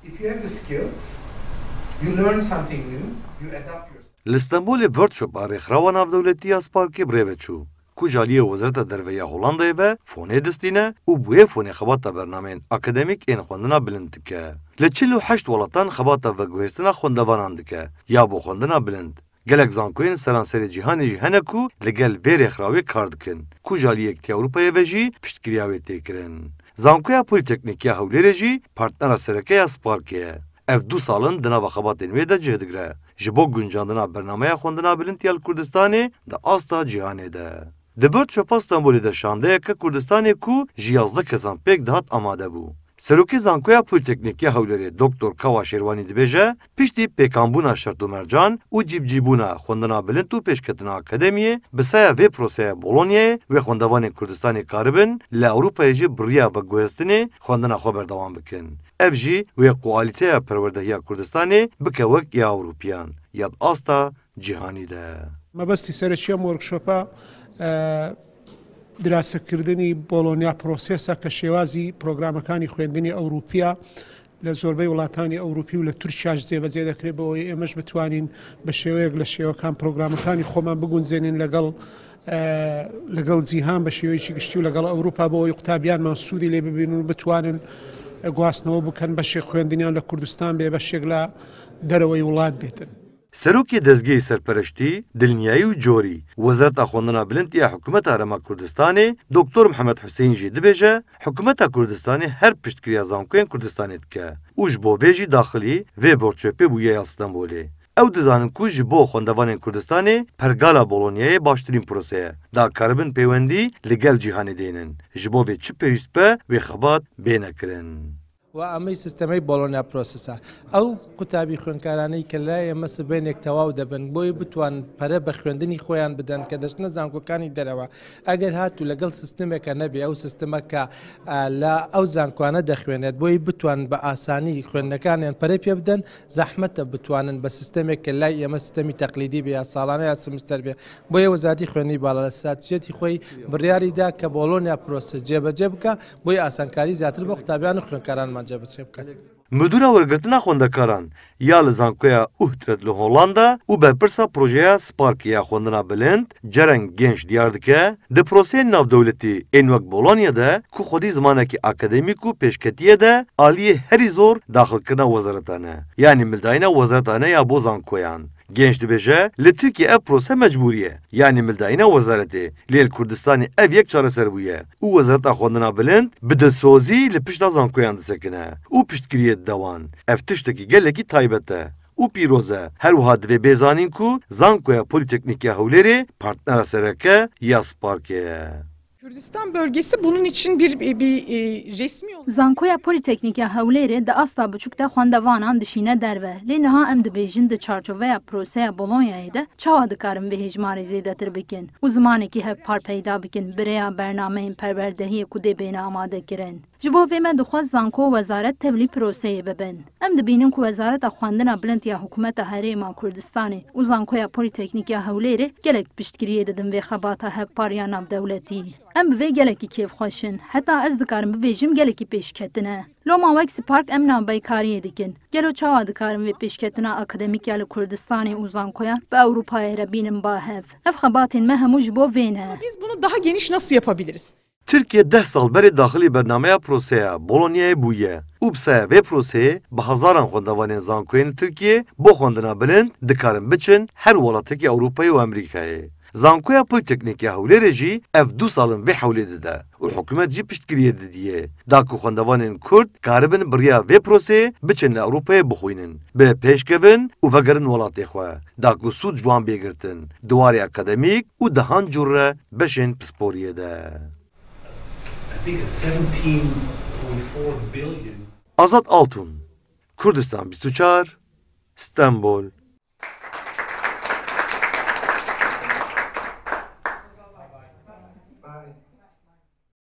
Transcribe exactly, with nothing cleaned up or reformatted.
If you have the skills, you learn something new, you adapt yourself. Li Stenbolê workshopa Rêxrawa Navdewletî ya Sparkê bi rê ve çû, ku ji aliyê Wezareta Derve ya Holandayê ve fonê distîne û bi wê fonê xebata bernameyên akademîk ên xwendina bilind dike. Li çil û heşt welatan xebata veguhêstina xwendevanan dike ya bo xwendina bilind. Gelek zankoyên seranserê cîhanê jî hene ku li gel vê rêxrawê kar dikin, ku ji alî Yekîtiya Ewropayê ve jî piştgiriya wê tê kirin. Zankoya Polîteknîk ya Hewlêrê jî partnera sereke ya Sparkê ye. Ev du sal in di nava xebatên wê de cih digire. Ji bo guncandina bernameya xwendina bilind ya li Kurdistanê di asta cîhanê de. Di workshopa Stenbolê de şandeyeke Kurdistanê ku ji yazdeh kesan pêk dihat amade bû. Serokê Zankoya Polîteknîk ya Hewlêrê Doktor Kawa Şêrwanî dibêje, piştî pêkanbûna şert û mercan û cîbicîbûna xwendina bilind û pêşketina akademiyê, bi saya vê proseya Bolonyayê wê xwendevanên Kurdistanê karibin li Ewropayê jî bi riya veguhestinê xwendina xwe berdewam bikin. Ev jî wê ku alîteya perwerdehiya Kurdistanê bike wek ya Ewropiyan ya di asta cîhanî de. مەبەستی سەرەکی ئەم وۆرکشۆپە، ئە، دراسەکردنی بۆلۆنیا پرۆسێسە کە شێوازی پرۆگرامەکانی خوێندنی ئەوروپیە لە زۆربەی وڵاتانی ئەوروپی و لە تورکیاش جێبەجێ دەکرێت، بۆ ئەوەی ئێمەش بتوانین بە شێوەیەک لە شێوەکان پرۆگرامەکانی خۆمان بگونجێنین لەگەڵ، ئە، لەگەڵ جیهان بە شێوەیەکی گشتی و لەگەڵ ئەوروپا، بۆ ئەوەی قوتابیانمان سوودی لێ ببین و بتوانن گواستنەوە بکەن، بەشێک خوێندنیان لە کوردستان بێ، بەشێک لە دەرەوەی وڵات بێتن. Serokê Dezgehê Serpereştî, Dilniyayî û Corî, Wezareta Xwendina Bilind ya Hikûmeta Herêma Kurdistanê, Doktor Mihemed Huseyîn jî dibêje, Hikûmeta Kurdistanê her piştgiriya zankoyên Kurdistanê dike û ji bo vê jî daxilî vê workshopê bûye ya Stenbolê. Ew dizanin ku ji bo xwendevanên Kurdistanê pergala Bolonyayê baştirîn prose ye, da karibin peywendî li gel cîhanê dênin. Ji bo vê çi pêwîst be, wê xebat bêne kirin. و ئەمەی سیستەمەی بۆلۆنیا پرۆسسە. ئەو قوتابی خوێندکارانەی کە لای ئێمە سبەینێک تەواو دەبن، بۆی بتوان پەرە بە خوێندنی خۆیان بدەن کە دەچنە زانکۆکانی دەرەوە. ئەگەر هاتوو لەگەڵ سیستمێکە نەبێ، ئەو سیستمە کە، ئا، لە ئەو زانکۆانە دەخوێنێت، بۆی بتوان بە ئاسانی خوێندنەکانیان پەرە پێ بدەن، زەحمەتە بتوانن بە سیستمێک کە لای ئێمە سیستەمی تەقلیدی بێ یا ساڵانە یا سمستەر بێ. بۆیە وەزارەتی خوێندنی باڵا لە ستراتیژیەتی خۆی بڕیاری دا کە بۆلۆنیا پرۆسس جێبەجێ بکە، بۆی ئاسانکاری زیاتر بۆ قوتابیان و خوێندکارانمان جێبەجێ بکات. Mudûra wergirtina xwendekaran ya li Zankoya Utrecht li Hollanda û berpirsa projeya Sparkê ya xwendina bilind Ceren Genç diyar dike, di proseyên navdewletî ên wek Bolonya de ku xwedî zimanekî akademîk û pêşketî ye de aliyê herî zor daxilkirina wezaretan e, yanî mildayîna wezaretan e ya bo zankoyan. Genç dibêje, li Tirkiye ev prose mecbûrî ye, yanî mildayîna wezaretê, lê li Kurdistanê ev yek çareser bûye û Wezareta Xwendina Bilind bi dilsozî li pişta zankoyan disekine û piştgiriyê dide wan. Ev tiştekî gelekî taybet e û pîroz e. Her wiha divê bê zanîn ku Zankoya Polîteknîk ya Hewlêrê partnera sereke ya Sparkê ye. Kürdistan bölgesi bunun için bir, bir, e, resmi olarak Zankoya Polîteknîk ya Hewlêrê di asta biçûk de xwendevanan dişîne derve. Lê niha em dibêjin di çarçoveya proseya Bolonyayê de çawa dikarin vê hêjmarê zêdetir bikin û zimanekî hevpar peyda bikin bi rêya bernameyên perwerdehiyê ku dê bêne amadekirin. Ji bo vê me dixwest zanko û wezaret tevlî proseyê bibin. Em dibînin ku Wezareta Xwendina Bilind ya Hikûmeta Herêma Kurdistanê û Zankoya Polîteknîk ya Hewlêrê gelek piştgiriyê didin vê xebata hevpar ya navdewletî. Em bi vê gelekî kêfxweş in. Heta ez dikarim bibêjim gelekî pêşketin e. Loma wek Spark em navbeykariyê dikin. Gelo çawa dikarin vê pêşketina akademîk ya li Kurdistanê û zankoyan bi Ewropayê re bînin ba hev? Ev xebatên me hemû ji bo vê ne. Biz bunu daha geniş nasıl yapabiliriz? Tirkiye deh sal berê daxilî bernameya proseya Bolonyayê bûye û bi saya vê proseyê bi hezaran xwendevanên zankoyên li Tirkiyê bo xwendina bilind dikarin biçin her welatekî Ewropayê û Amerîkayê. Zankoya Polîteknîk ya Hewlêrê jî ev du sal in vê hewlê dide û hikûmet jî piştgiriyê didiyê, da ku xwendevanên Kurd karibin bi riya vê proseyê biçin li Ewropayê bixwînin, bi pêş kevin û vegerin welatê xwe, da ku sûd ji wan bê girtin di warê akademîk û dehan cûr re beşên pisporiyê de. I think it's seventeen point four billion. Azad Altun, Kurdistan bîst û çar, Stenbol,